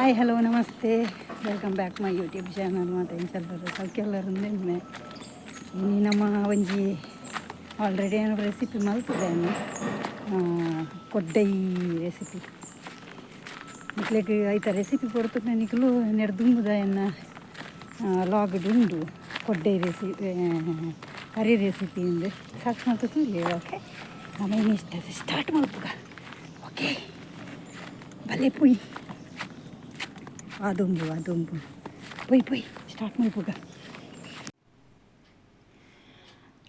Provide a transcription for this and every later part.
Hi hello namaste welcome back my YouTube channel. ಮಾತ ಇಂಚಲ್ಲರು ಸೌಖ್ಯಲ್ಲರು ನಿಮ್ಮೆ ಇನಿ ನಮ್ಮ ಒಂಜಿ ಆಲ್ರೆಡಿ ಏನು ರೆಸಿಪಿ ಮಲ್ತದೇನು ಕೊಡ್ಡೈ ರೆಸಿಪಿ ನಿಕ್ಲೆಗ್ ಐತ ರೆಸಿಪಿ ಕೊಡ್ತದೆ ನಿಕ್ಲು ನೆಡ್ದುಂಬುದ ಎನ್ನ ಲಾಗ್ಡ್ ಉಂಡು ಕೊಡ್ಡೈ ರೆಸಿಪಿ ಕರಿ ರೆಸಿಪಿ ಇಂದು ಸರ್ಚ್ ಮಲ್ತದೆ. ಓಕೆ, ನಮ್ಮ ಇಷ್ಟ ಸ್ಟಾರ್ಟ್ ಮಲ್ಪುಗ. ಓಕೆ, ಭಲೆ ಪುಯ್ ಆದುಂಬು ಆದುಂಬು ಪೊಯ್ ಪೊಯ್ ಸ್ಟಾರ್ಟ್ ಮಲ್ಪುಗ.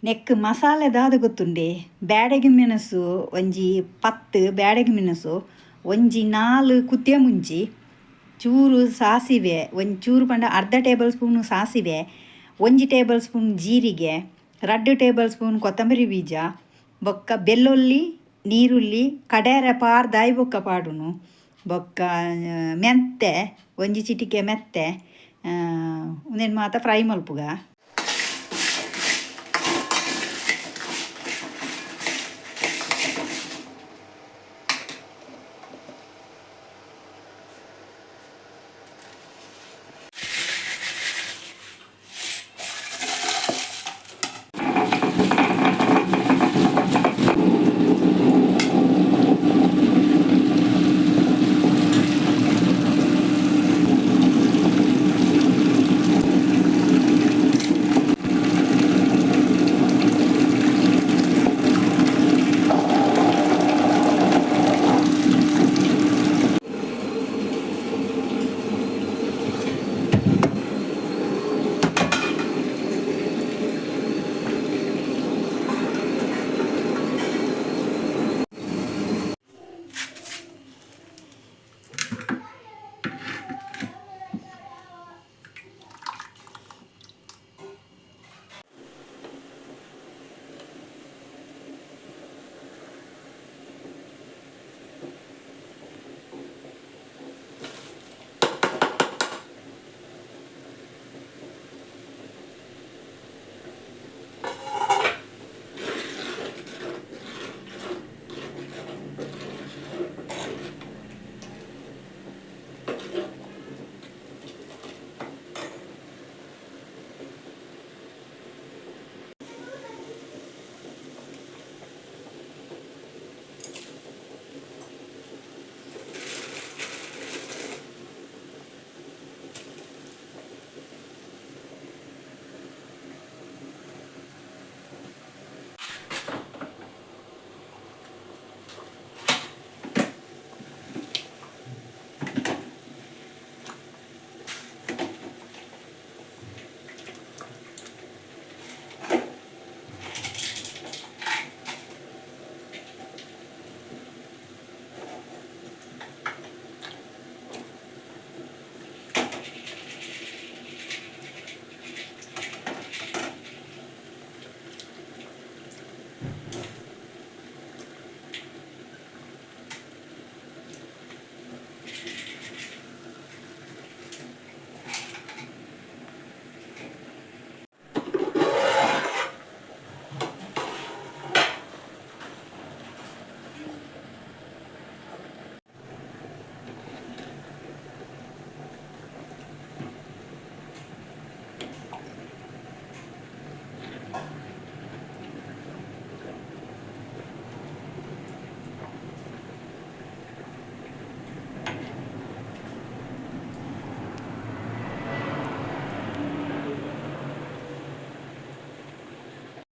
ನೆಕ್ ಮಸಾಲೆ ದಾದ ಗೊತ್ತುಂಡೆ? ಬ್ಯಾಡಗಿ ಮೆಣಸು ಒಂಜಿ 10 ಬ್ಯಾಡಗಿ ಮೆಣಸು, ಒಂಜಿ 4 ಕುದ್ಯ ಮುಂಚಿ, ಚೂರು ಸಾಸಿವೆ, ಒಂಜಿ ಚೂರು ಪಂಡ ಅರ್ಧ ಟೇಬಲ್ ಸ್ಪೂನು ಸಾಸಿವೆ, ಒಂಜಿ ಟೇಬಲ್ ಸ್ಪೂನ್ ಜೀರಿಗೆ, 2 ಟೇಬಲ್ ಸ್ಪೂನ್ ಕೊತ್ತಂಬರಿ ಬೀಜ, ಬೊಕ್ಕ ಬೆಳ್ಳುಳ್ಳಿ ನೀರುಳ್ಳಿ ಕಡೇರ ಪಾರ್ದಾಯಿ ಬೊಕ್ಕ ಪಾಡುನು, ಬೊಕ್ಕ ಮೆಂತೆ ಒಂಜಿ ಚಿಟಿಕೆ ಮೆತ್ತೆ, ಉಂದೆನ್ ಮಾತ ಫ್ರೈ ಮಲ್ಪುಗ.